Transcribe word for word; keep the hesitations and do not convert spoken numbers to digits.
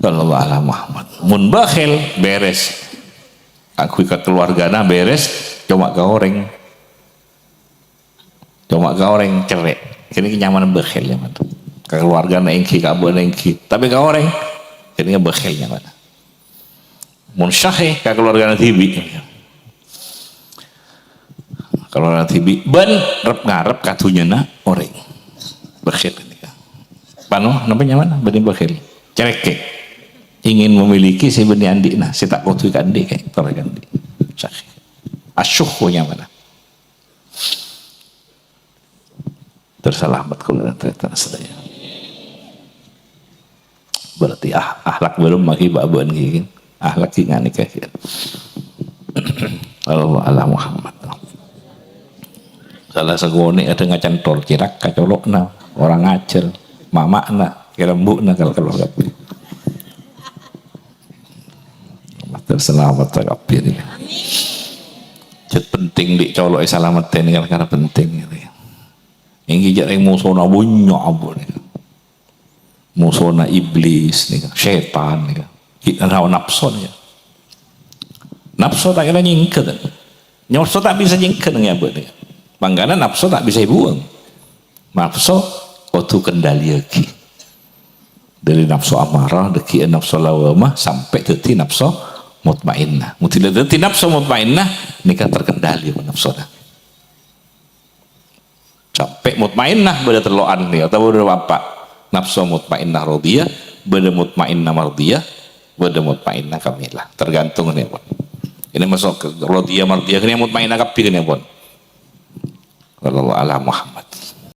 Sallallahu ala Muhammad. Mun bakhil, beres. Kaangghuy ka kaluwargana beres, coma ka orèng. Coma ka orèng cerrè'. Kènè' nyamana bakhil nyamana. Ka kaluwargana èngghi, ka abâ'na èngghi. Tapè ka orèng, kènè' bakhil nyamana. Mun syahhi ka kaluwargana dhibi'. Kaluwargana dhibi'. Bân rep-ngarep ka dhunnyana orèng. Bakhil nèka. Pano, napa nyamana? Bânnè bakhil. Cerèkè. Ingin memiliki sè bânnè andi'na, sè ta' kodhu èkaandi' kaè, ta' èkaandi'. Syahhi. Asyuh nyamana. Tersalamet kaulâ sadhâjâ. Berarti ah, akhlak belum lagi bâbâ'ân ghi. Akhlak ghi nganèka ghi. Sallallahu ala Muhammad. Sala sakonè' ada ngacantol, cèrak ka colo'na, orèng ajhâr, mama'na, kèra embu'na, kal-, kal-, kabbhi. Mator salamet kabbhi nèka. Jhât penting andi' colo' èsalamettè nèka, karana penting nèka. Èngghi jhâ' rèng mosona bânnya' abâ' nèka. Mosona iblis nèka, sètan nèka. Ki-, nafsu nèka. Nafsu ta' kèra nyèngghâ, ta'? Nafsu ta' bisa nyèngghâ nèng abâ' nèka. Mangkana nafsu ta' bisa èbuwâng. Nafsu kodhu kendaliyaghi. Dhâri nafsu amarah, dhâggi'ân nafsu lawwamah, sampè' dhâddhi nafsu mutmainnah. Mon la dhâddhi nafsu mutmainnah, nèka terkendali nafsuna. Sampè' mutmainnah bâdâ tello'an nèka, otabâ bâdâ pa'. Nafsu mutmainnah radhiyah, bâdâ mutmainnah mardhiyah, bâdâ mutmainnah kamilah. Tergantung nèka, pon. Ini masuk ke radhiyah, mardhiyah, ini mutmainnah kabbhi nèka, pon. Sallallahu ala Muhammad.